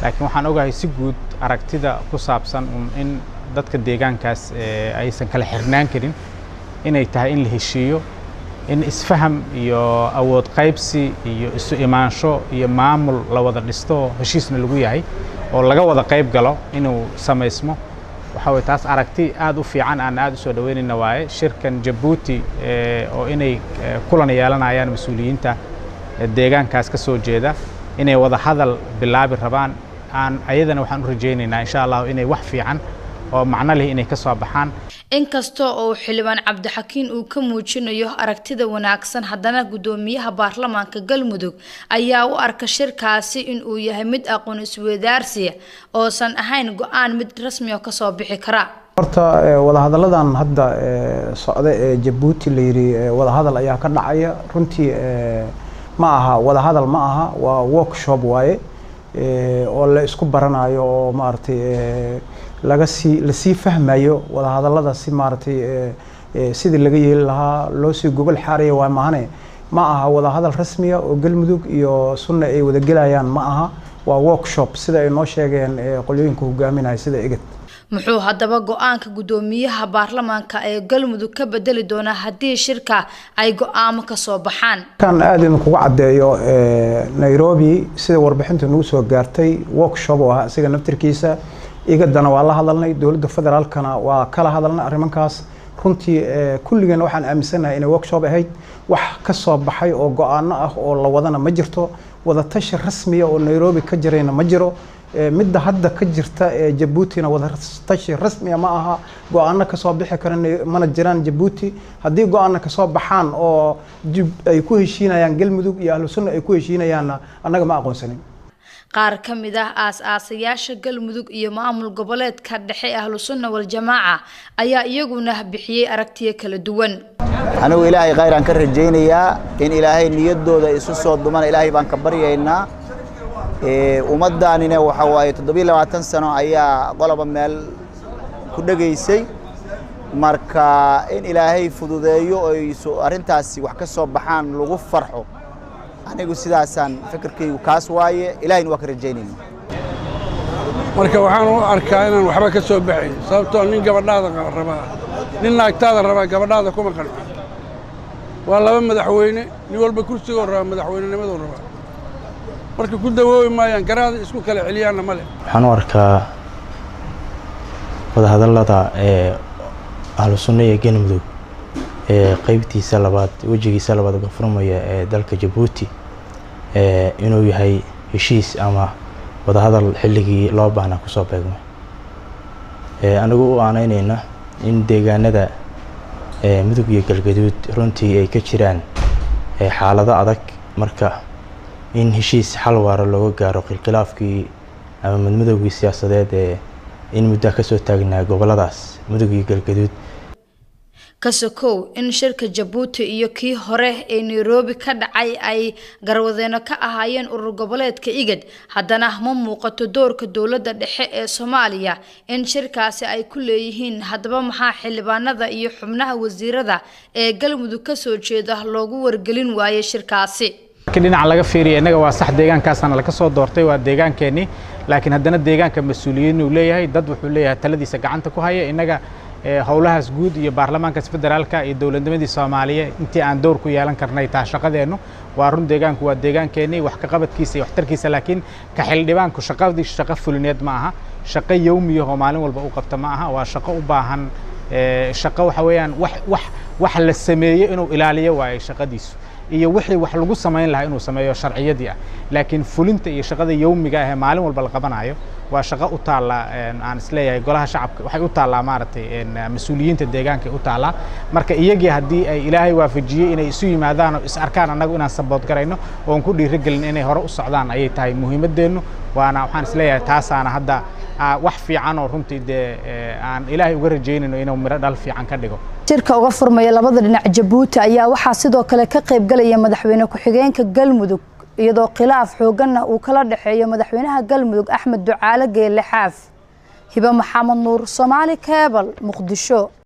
Laakiin waxaan ogahay si guud aragtida ku saabsan in dadka deegaankaas aysan kala xirnaan karin, inay tahay in la heshiiyo, in isfaham iyo awood qaybsi iyo isu imaansho iyo maamul la wada dhisto, heshiisna lagu yahay oo laga wada qayb galo inuu samaysmo. Waxa way taas aragti aad u fiican aan aad u soo dhaweynayna waaye. Shirkan Jabuuti oo inay kulan yeelanayaan mas-uuliyiinta deegaankaas ka soo jeeda, inay wada hadal bilaabi rabaan, aan ayadana waxaan u rajaynaynaa insha Allah inay wax fiican oo macno leh inay ka soo baxaan. Inkasta oo xildhibaan Cabdixakiin uu ka muujinayo aragtida wanaagsan, haddana guddoomiyaha baarlamaanka Galmudug ayaa u arka shirkaasi in uu yahay mid aqoon isweydaarsiya oosan ahayn go-aan mid rasmi oo kasoo bixi kara. Horta wadahadalladan hadda socda ee Jabuuti la yidhi wadahadal ayaa ka dhacaya, runtii ma aha wadahadal, ma aha, waa workshop waaye oo la isku baranayo oo maaragtay laga sii lasii fahmayo wadahadallada, si maaragtay sidii laga yeeli lahaa loo sii gogol xaaraya waa maahane. Ma aha wadahadal rasmiya oo Galmudug iyo Sunna ay wada gelayaan, ma aha, waa workshop sida ay noo sheegeen qolyooyinka hogaaminaya sida IGAD. Muxuu haddaba go-aanka guddoomiyaha baarlamaanka ee Galmudug ka bedeli doonaa haddii shirka ay go-aamo ka soo baxaan? Kan aada idinkugu caddeeyo, Nairobi sida warbixinta nagu soo gaartay workshop oo ahaa isaga naftirkiisa. IGADana waa la hadalnay, dowladda federaalkana waa kala hadalnay arrimankaas. Runtii kulligeena waxaan aaminsanahay inay workshop ahayd, wax ka soo baxay oo go-aano ah oo la wadana ma jirto, wadatashi rasmiya oo Nairobi ka jirayna ma jiro. Midda hadda ka jirta ee Jabuutina wadatashi rasmiya ma aha, go-aano kasoo bixi kara mana jiraan Jabuuti. Haddii go-aano kasoo baxaan oo ay ku heshiinayaan Galmudug iyo Ahlu Sunna ay ku heshiinayaanna, annaga ma aqoonsanin. Qaar ka mid ah aas-aasayaasha Galmudug iyo maamul goboleedka dhexe Ahlu Sunna Waljamaaca ayaa iyaguna bixiyey aragtiyo kala duwan. Anigu Ilaahay khayraan ka rajaynayaa, in Ilaahay niyaddooda isu soo dumana Ilaahay baan ka baryaynaa. Ummaddaanina waxa waaye 27 sano ayaa qoloba meel ku dhegaysay, marka in Ilaahay fududeeyo oy arrintaasi wax ka soo baxaan lagu farxo. Anigu sidaasaan fikirkaygu kaas waaye, Ilaahayna waa ka rajaynayna. Marka waxaan u arkaa inaan waxba ka soo baxayn, sababtoo nin gabadhaada rabaa, nin naagtaada rabaa gabadhaada kuma qanco. Waa laba madaxweyne, nin walba kursigoo rabaa, madaxweynenimaduu rabaa, marka ku dawoobi maayaan, garaada isku kala celiyaanna ma leh. Waxaan u arkaa wadahadallada ee Ahlu Sunna iyo Galmudug ee qeybtiisa labaad, wejigiisa labaad uga furmaya ee dalka Jabuuti, inuu yahay heshiis ama wadahadal xilligii loo baahnaa kusoo beegmay. Anigu u aanaynayna in deegaanada Mudug iyo Galgaduud runtii ay ka jiraan xaalado adag, marka in heshiis xal waara looga gaaro khilkhilaafkii ama madmadowgii siyaasadeed ee in muddo kasoo taagnaa goboladaas Mudug iyo Galgaduud. Kasokow in shirka Jabuuti iyo kii hore ee Nairobi ka dhacay ay garwadeeno ka ahaayeen urur goboleedka IGAD, haddana ma muuqato doorka dowladda dhexe ee Soomaaliya in shirkaasi ay ku leeyihiin. Haddaba maxaa xildhibaanada iyo xubnaha wasiirada ee Galmudug kasoo jeeda loogu wargelin waayey shirkaasi? Markii dhinaca laga fiiriya, innaga waa sax, deegaankaasana laga soo doortay, waa deegaankeenii, laakiin haddana deegaanka mas-uuliyiin uu leeyahay, dad wuxuu leeyahay taladiisa gacanta ku haya. Innaga howlahaas guud iyo baarlamaankaas federaalka iyo dowladnimadii Soomaaliya intii aan door ku yeelan karnay taa shaqadeennu waa run. Deegaanku waa deegaankeenii, wax ka qabadkiisa iyo waxtarkiisa, laakiin ka xildhibaanku shaqadii shaqo fulineed ma aha, shaqo yowmiyah oo maalin walba u qabta ma aha. Waa shaqo u baahan shaqo waxa weeyaan wax la sameeyo inuu ilaaliyo waayo shaqadiisu, iyo wixii wax lagu samayn lahaa inuu sameeyo sharciyadii ah, laakiin fulinta iyo shaqada yowmiga ah ee maalin walba la qabanayo waa shaqo u taalla, aan isleeyahay, golaha shacabka waxay u taallaa, maaragtay, mas-uuliyiinta deegaanka u taallaa. Marka iyagii haddii ay Ilaahay waafajiyey inay isu yimaadaan oo is arkaan, annagu inaan sabood garayno oon ku dhiirigelin inay hore u socdaan ayay tahay muhiimaddeennu. Waana waxaan isleeyahay taasaana hadda wax fiican oo runtii dee aan Ilaahay uga rajaynayno inuu miro dhal fiican ka dhigo. Shirka uga furmaya labada dhinac Jabuuti ayaa waxaa sidoo kale ka qayb galaya madaxweyne ku-xigeenka Galmudug, iyadoo khilaaf xooganna uu kala dhexeeyo madaxweynaha Galmudug Axmed Ducaale Geelle Xaaf. Hibe Maxamed Nuur, Soomaali Cable, Muqdisho.